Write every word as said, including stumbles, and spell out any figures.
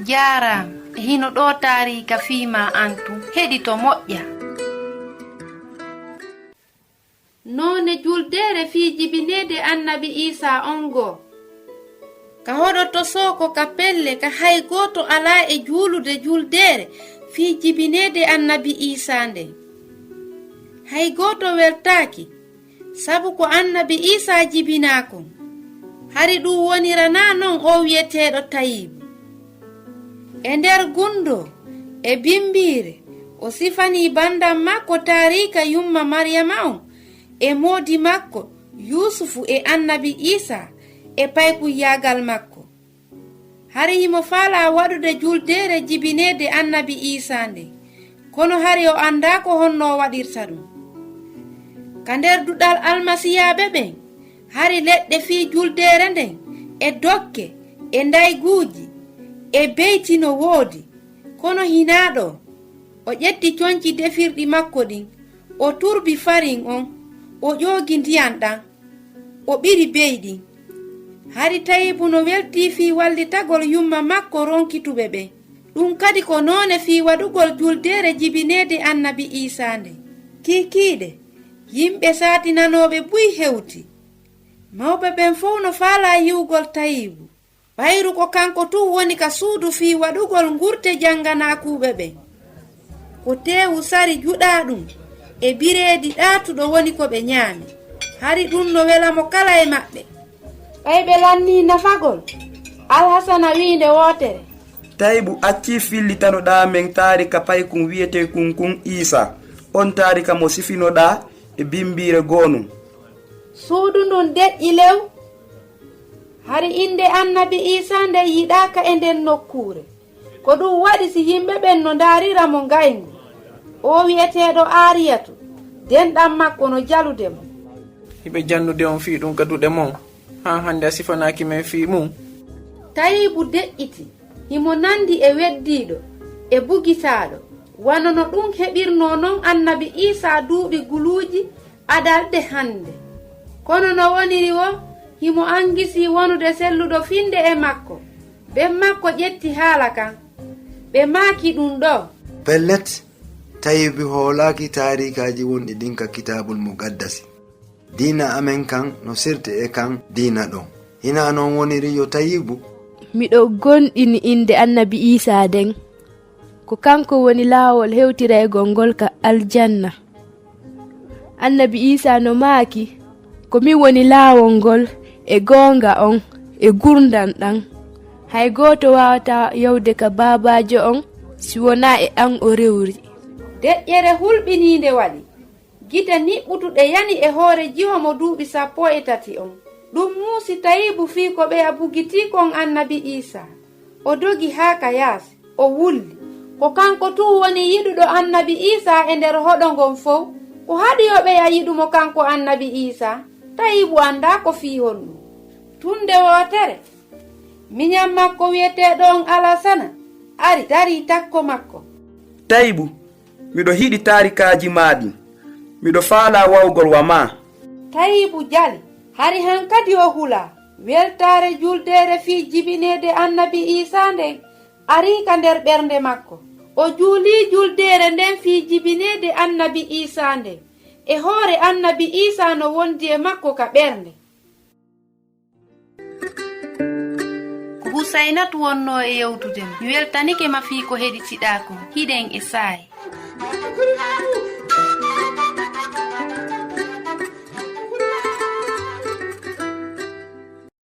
Jaaraama. E hino ɗoo taariika fii maa an tun. Heɗito moƴƴa. Noone juldeere fii jibineede annabi Iisaa on goo. Ka hoɗo tosoo ko ka pelle ka hay gooto alaa e juulude juldeere fii jibineede annabi Iisaa nden. Hay gooto weltaaki, sabu ko annabi Iisaa jibinaa kon. Hari ɗun woniranaa non oo wi'eteeɗo Tayibu. E nder gunndoo e bimbiire, o sifanii banndam makko taariika yumma Maryama on e moodi makko Yuusufu e annabi Iisaa e paykunyaagal makko. Hari himo faalaa waɗude juldeere jibineede annabi Iisaa nden, kono hari o anndaa ko honno o waɗirta ɗun. Ka nder duɗal almasiyaaɓe ɓen, hari leɗɗe fii juldeere nden e dokke e ndayguuji e beyti no woodi, kono hinaa ɗoo. O ƴetti conci defirɗi makko ɗin, o turbi farin on, o ƴoogi ndiyan ɗan, o ɓiri beyi ɗin. Hari Tayibu no weltii fii wallitagol yumma makko ronkituɓe ɓen. Ɗun kadi ko noone fii waɗugol juldeere jibineede annabi Iisaa nden. Kiikiiɗe, yimɓe saatinanooɓe buy hewti. Mawɓe ɓen fow no faalaa yi'ugol Tayibu. Ɓayru ko kanko tun woni ka suudu fii waɗugol ngurte jannganaakuuɓe ɓen. Ko teewu sari juɗaaɗun e bireedi ɗaatuɗo woni ko ɓe ɲaami. Hari ɗun no wela mo kala e maɓɓe. Ɓay ɓe lannii nafagol, Alhasana wi'i nde wootere. Tayibu, accii fillitanoɗaa men taarika paykun wi'eteekun kun Iisaa, on taarika mo sifinoɗaa e bimbiire goo nun. Suudu ndun deƴƴi lew. Hari innde annabi Iisaa nden yiɗaaka e nden nokkuure. Ko ɗun waɗi si yimɓe ɓen no ndaarira mo ngayngu. Oo wi'eteeɗo Aariyatu, denɗan makko no jalude mo. Hiɓe jannude on fii ɗun ka duɗe mon, haa hannde a sifanaaki men fii mun. Tayibu deƴƴiti, himo nandi e weddiiɗo, e bugitaaɗo, wano no ɗun heɓirnoo non annabi Iisaa duuɓi guluuji aɗalde hannde. Kono no woniri woo, himo angisii wonude selluɗo finnde e makko. Ben makko ƴetti haala kan. Ɓe maaki ɗun ɗoo. Pellet, Tayibu hoolaaki taariikaaji wonɗi ɗin ka Kitaabul Muqaddasi. Diina amen kan no sirti e kan diina ɗon. Hinaa non woniri yo Tayibu? Miɗo gomɗini innde annabi Iisaa nden. Ko kanko woni laawol hewtiraygol ngol ka aljanna. Annabi Iisaa no maaki, "Ko min woni laawol ngol, e goonga on, e gurndan ɗan. Hay gooto waawataa yawde ka Baabaajo on si wonaa e an o rewri." Deƴƴere hulɓiniinde waɗi. Gite niɓɓutuɗe yani e hoore jiwo mo duuɓi sappo e tati on. Ɗun muusi Tayibu fii ko ɓeya bugitii kon annabi Iisaa. O dogi haa ka yaasi, o wulli. Ko kanko tun woni yiɗuɗo annabi Iisaa e nder hoɗo ngon fow. Ko haɗi yo ɓeya yiɗu mo kanko annabi Iisaa? Tayibu anndaa ko fii honɗun. Tun nde wootere, miɲan makko wi'eteeɗo on Alasana ari darii takko makko. Tayibu, miɗo hiɗi taarikaaji maa ɗin. Miɗo faalaa wa'ugol wa maa. Tayibu jali, hari hankadi o hulaa. Weltaare juldeere fii jibineede annabi Iisaa nden arii ka nder ɓernde makko. O juulii juldeere nden fii jibineede annabi Iisaa nden. E hoore annabi Iisaa no wondi e makko ka ɓernde. Ko Husaynatu wonnoo e yewtude mo. Mi weltanike ma fii ko heɗitiɗaa kon. Hiɗen e saa'i.